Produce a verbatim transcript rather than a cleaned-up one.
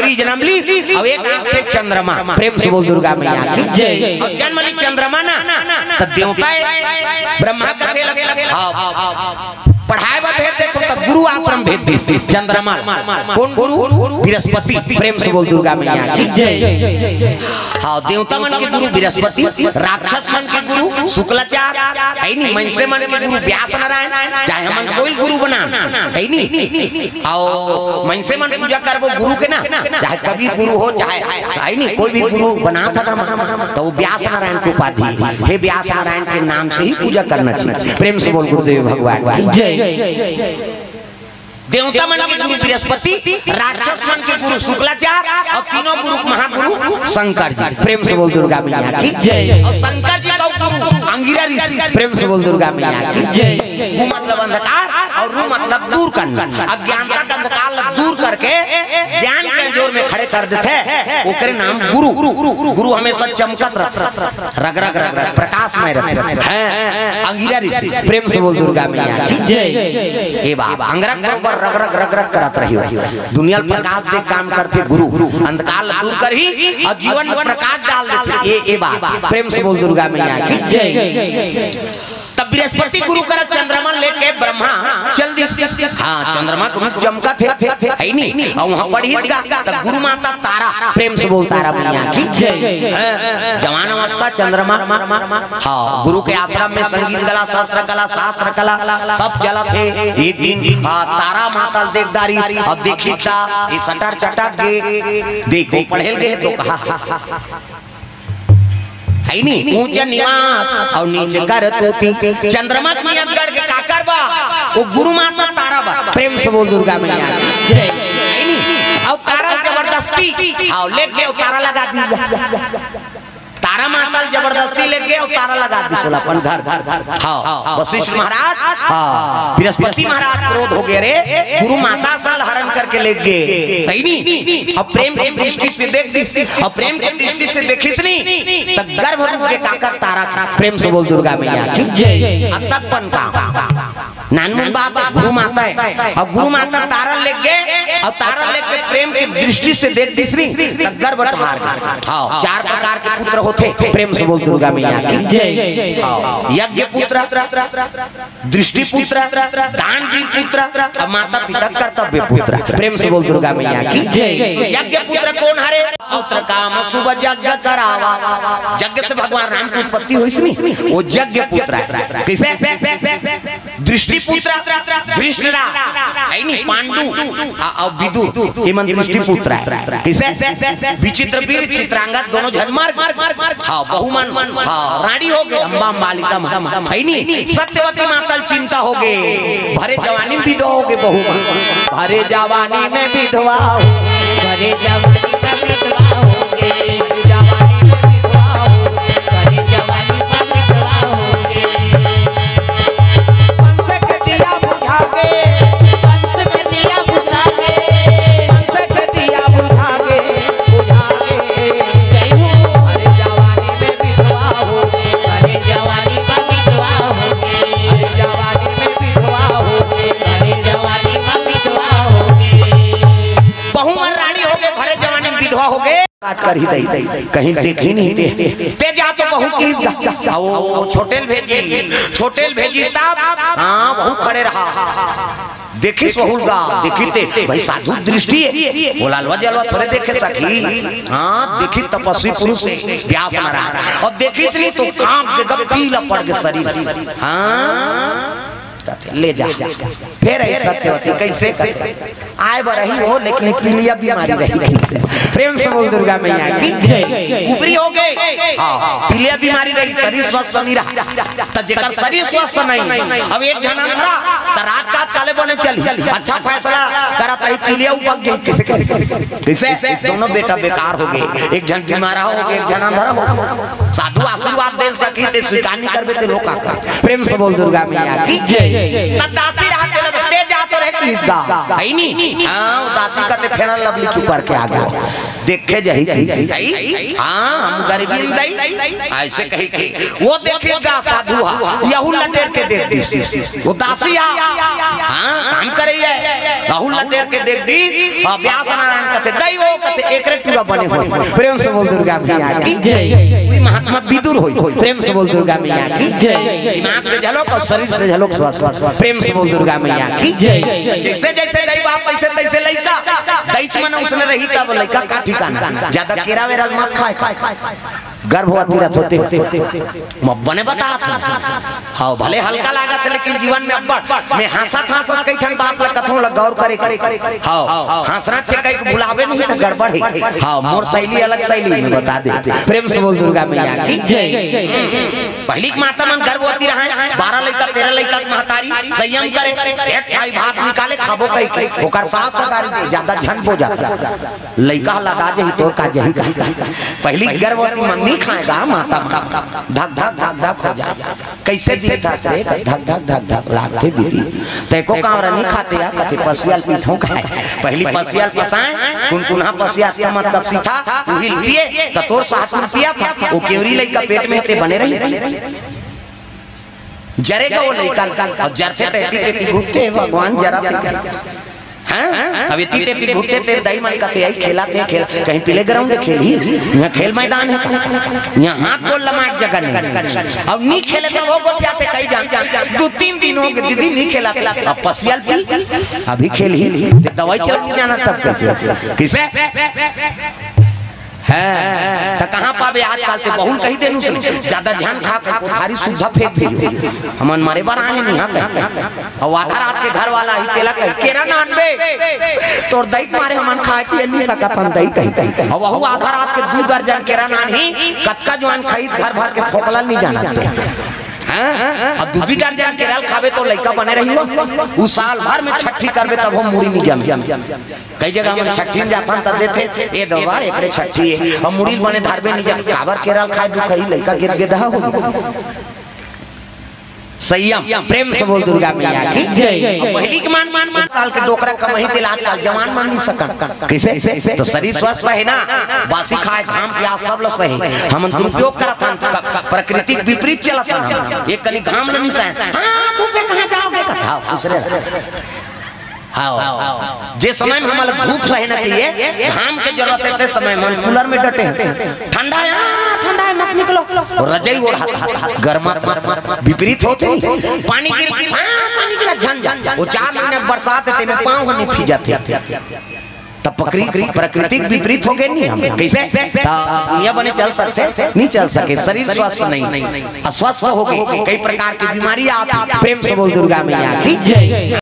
बृहस्पति जन्म ली, अउ एक आंख से चंद्रमा। प्रेम से बोल दुर्गा मैया की जय। अउ जन्म ली चंद्रमा ना, त देवता हे, ब्रह्मा कथे लग, हाँ, पढ़ाए बर भेज देथों, त गुरु आश्रम भेज दिस चंद्रमा। कोन गुरु? बृहस्पति। प्रेम से बोल दुर्गा मैया की जय। हाँ, देवता मन के गुरु बृहस्पति, राक्षस मन के गुरु शुक्लाचार्य, हे नी, मनसे मन के गुरु व्यास नारायण, चाहे हमन कोई गुरु बनान, हे नी। अउ मनसे मन पूजा करबो गुरु के ना, चाहे कवि गुरु हो, चाहे, हे नी, कोई भी गुरु बनाथन ना, त वो व्यास नारायण के उपाधि, हे व्यास नारायण के नाम से ही पूजा करना चाहिए। प्रेम से बोल गुरुदेव भगवान की जय। देवता मन के गुरु बृहस्पति, राक्षस मन के गुरु शुक्लाचार्य अउ तीनों गुरु महागुरु शंकर जी। प्रेम से बोल दुर्गा मैया की जय। अउ शंकर जी का गुरु अंगिरा ऋषि। प्रेम से बोल दुर्गा मैया की जय। गु मतलब अंधकार अउ रु मतलब दूर करना। अज्ञानता का अंधकार ला दूर करके ज्ञान के अंजोर में खड़े कर देथे, ओकरे नाम गुरु। गुरु हमेशा चमकत रथे। रग रग रग रग प्रकाशमय रथे। हैं, अंगिरा ऋषि। प्रेम से बोल दुर्गा मैया की जय। ए बाबा, अंगरक बरोबर रग रग रग रग करत रहियो। दुनिया ल प्रकाश दे काम करथे गुरु, अंधकार ल दूर करही अउ जीवन में प्रकाश डाल देथे। ए, ए बाबा, प्रेम से बोल दुर्गा मैया की जय। तब बृहस्पति गुरु करा चंद्रमा लेके ब्रह्मा चल दिस। हाँ, चंद्रमा के रूप चमकत हे, हे नी? अउ वहाँ पढ़िस गा, त गुरु माता तारा, प्रेम से बोल तारा मैया की जय। हैं, जवान अवस्था चंद्रमा, हाँ, गुरु के आश्रम में संगीत कला, शस्त्र कला, शास्त्र कला, सब चलत हे। एक दिन, हाँ, तारा माता ल देख डारिस, अउ देखिस त, ये सटर चटक गे, देखो, पढ़े ल गे हे तो कहा, हे नी, ऊंच निवास अउ नीच करतूती। चंद्रमा के नियत गढ़ के काकर बा, वो गुरु माता तारा बा। प्रेम से बोल दुर्गा मैया की जय। हे नी, अउ तारा जबरदस्ती, हाँ, लेके अउ तारा लगा दिस। तारा माता ल जबरदस्ती लेके अउ तारा लगा दिस ओला अपन घर। हाँ, वशिष्ठ महाराज, हाँ, बृहस्पति महाराज क्रोध हो गे रे, गुरु माता सल हरण करके ले गे, हे नी? अउ प्रेम के दृष्टि से देख दिस, अउ प्रेम के दृष्टि से देखिस नी, त गर्भ रूप के काकर तारा। प्रेम से बोल दुर्गा मैया की जय। अतक पन का नानमुन बात हे, गुरु माता हे, अउ गुरु माता तारा लेके गे, अउ तारा लेके प्रेम के दृष्टि से देख दिस नी, त गर्भ ठहर गे। हाँ, चार प्रकार के पुत्र होथे। प्रेम से बोल दुर्गा मैया की जय। हाँ, यज्ञ पुत्र, दृष्टि पुत्र, दानवीर पुत्र, अउ माता पिता कर्तव्य पुत्र। प्रेम से बोल दुर्गा मैया की जय। तो यज्ञ पुत्र कोन हरे? पुत्र काम शुभ यज्ञ करावा। यज्ञ से भगवान राम की उत्पत्ति होइस नी, वो यज्ञ पुत्र हे। कइसे? दृष्टि पुत्र, धृष्टरा, हे नी, पांडु, हाँ, अउ विदुर, ये मन दृष्टि पुत्र हे। कइसे? विचित्र वीर चित्रांगद दोनों झन मर गे। हाँ, बहु मन, हाँ, रानी हो गे, अम्बा अम्बालिका मन, हे नी? सत्यवती माता ल चिंता हो गे, भरे जवानी में विधवा हो गे, बहु मन, भरे जवानी में विधवा हो, भरे जवानी में विधवा हो गे, जवानी में विधवा हो, भरे जवानी में विधवा हो गे। कंस के दिया बुझा गे, कंस के दिया बुझा गे, कंस के दिया बुझा गे, बुझा गे। जय हो। अरे जवानी में विधवा हो गे, अरे जवानी में विधवा हो गे, अरे जवानी में विधवा हो गे, अरे जवानी में विधवा हो गे। बहु मन रानी हो गे, भरे जवानी में विधवा हो गे। बात करही दई, कहीं देखी नहीं ते। ते जा तो बहू किहिस गा। आ वो छोटे ल भेजी, छोटे ल भेजी तब, हाँ, बहू खड़े रहा। देखिस वहू ल गा, देखी ते, भाई साधु दृष्टि हे। वो लालवा जलवा थोड़े देखे सकी। हाँ, देखी तपस्वी पुरुष हे, व्यास नारायण। अउ देखिस नहीं तो कांप के गा पीला पड़ गे शरीर। हाँ, कथे, ले जा। फेर अइस सत्यवती, कइसे कथे? आय बर रही हो, लेकिन पीलिया बीमारी रही, कइसे? प्रेम से बोल दुर्गा मैया की जय। कुबरी हो गे, हाँ, पीलिया बीमारी रही, शरीर स्वस्थ नहीं रहा। त जेकर शरीर स्वस्थ नहीं, अब एक झन अंधरा, त रात कात काले बने चली, अच्छा फैसला करत रही, पीलिया उपक जाही, कइसे करी? कइसे? दोनों बेटा बेकार हो गे, एक झन बीमारा हो गे, एक झन अंधरा हो गे। साधु आशीर्वाद दे सकी, ते स्वीकार नहीं करबे, ते लोग का कर। प्रेम से बोल दुर्गा मैया की जय। त दासी रहा के लगे, ते जात रहे, गा, है नी? हाँ, वो दासी कथे Fair and Lovely चुपर के आगे देखे जही, जही, जही। हाँ, हम गरीबी में दई, ऐसे कही के वो देखे गा साधु हा, यहू लटेर के देख दिस। वो दासी हा, हाँ, काम करे ये, यहू लटेर के देख दिस। हाँ, व्यास नारायण कथे, दई वो कथे, एकरे टूरा बने होय। प्रेम से बोल दुर्गा मैया की जय। कोई महात्मा विदुर होय, प्रेम से बोल दुर्गा मैया की जय। दिमाग से झलक और शरीर से झलक स्वस्थ, प्रेम से बोल दुर्गा मैया की जय। जैसे जैसे दई बाप, वैसे तैसे लइका, दईच मन उसने रही तब लइका का ठिकाना। ज्यादा केरा वेरा मत खाए, खाए, खाए। गर्भवती रथ होते, म-, बने बता था। हाँ, भले हल्का लागत है, लेकिन जीवन में अब्बड़। मैं हंसत हंसत कई ठन बात ला कथों ला गौर करे, करे। हाँ, हंसना से कई को बुलावे नहीं तो गड़बड़ है। हाँ, मोर शैली अलग शैली में बता दे। प्रेम से बोल दुर्गा मैया की जय। पहली के माता मन गर्भवती रहे, बारह लइका, तेरह लइका के महतारी, संयम करे, एक थारी भात निकाले, खाबो कही के, ओकर सास सगारी दे, ज्यादा झन बो जाता। लइका लदा जही, तोर का जही, का, का, का। पहली गर्भवती मन नहीं खाएगा, माता मन। धक, धक, धक, धक हो जाए। कैसे दिखता से? धक, धक, धक, धक लागथे दीदी। तैको कांवरा नहीं खाते यार, कथे पसिया ल पीथों खाए। पहली पसिया ल पसाए, कुनकुनहा पसिया कमर कसी था, उही ल पिए, त तोर सात रुपया था, वो केवरी लइका पेट में ते बने रही। जरेगा वो लइका, अब जरथे तेती तेती घुमथे, भगवान जरा थे। हाँ? अब इतनी तेती घुमथे, तेरे दाई मन कथे, "आई खेला थे, खेला।" कहीं प्ले ग्राउंड में खेली? यहाँ खेल मैदान है। यहाँ हाथ गोल लमाए के जगह नहीं। अब नहीं खेले तो वो गोठियाथे कई जान। दो तीन दिन हो गए, दीदी नहीं खेला थे। अब पसिया ल पी, अभी खेली। ते दवाई चल के जाना तब कैसे? किसे? हैं, त कहाँ पाबे आजकल ते बहुल कही देनु से, ज्यादा झन खा के कोठारी सुद्धा फेंक दियो। हमन मरे बर आए नहीं यहाँ कहीं। अउ आधा रात के घर वाला ही तेला कही, "केरा नान बे, तोर दई के मारे हमन खाए पिए नहीं सकत हन दई," कही। अउ वहू आधा रात के दू दर्जन केरा नान ही, कतका जुआन खाई घर भर के फोकला नहीं जानत ते। हैं? अब दू दू दर्जन केरा ल खाबे तो लइका बने रही हो। उ साल भर में छठी करबे तब हम मुड़ी नहीं जम। कई जगह हमन छट्ठी में जाथन त देथे, "ए दवा, एकरे छट्ठी हे।" हम मुड़ी ल बने धरबे नहीं जा, काबर केरा ल खाए दुखही, लइका गेद गेदहा हो। संयम, प्रेम से बोल दुर्गा मैया की जय। अब पहली के मान, मान, मान साल के डोकरा कमही ते आजकल जवान मान नहीं सकन। कैसे? तो शरीर स्वस्थ रहे ना, बासी खाए, घाम प्यास सब ल सहे। हमन दुरुपयोग करत हन, क-, क-, प्रकृति के विपरीत चलत हन हम। एक कनी घाम ल नहीं सहे। हाँ, धूप में कहाँ जाओगे? कथा, दूसरे हाँ, जे समय में हमला धूप सहना चाहिए, घाम के जरूरत है, ते समय में हम कूलर में डटे हैं। ठंडा है, हाँ, ठंडा है, मत निकलो। और रजाई ओढ़ा था, गर्मा था, विपरीत होते नहीं। पानी गिर, हाँ, पानी गिरा, झन, झन। वो चार महीने बरसात है, तेरे पाँव नहीं भीजाते। तब प्रकृति, प्रकृति के विपरीत हो गए नहीं हम। कैसे? तब दुनिया बने चल सकते? नहीं चल सके। शरीर स्वस्थ नहीं, अस्वस्थ हो गए, कई प्रकार की बीमारी आती। प्रेम से बोल दुर्गा मैया की जय।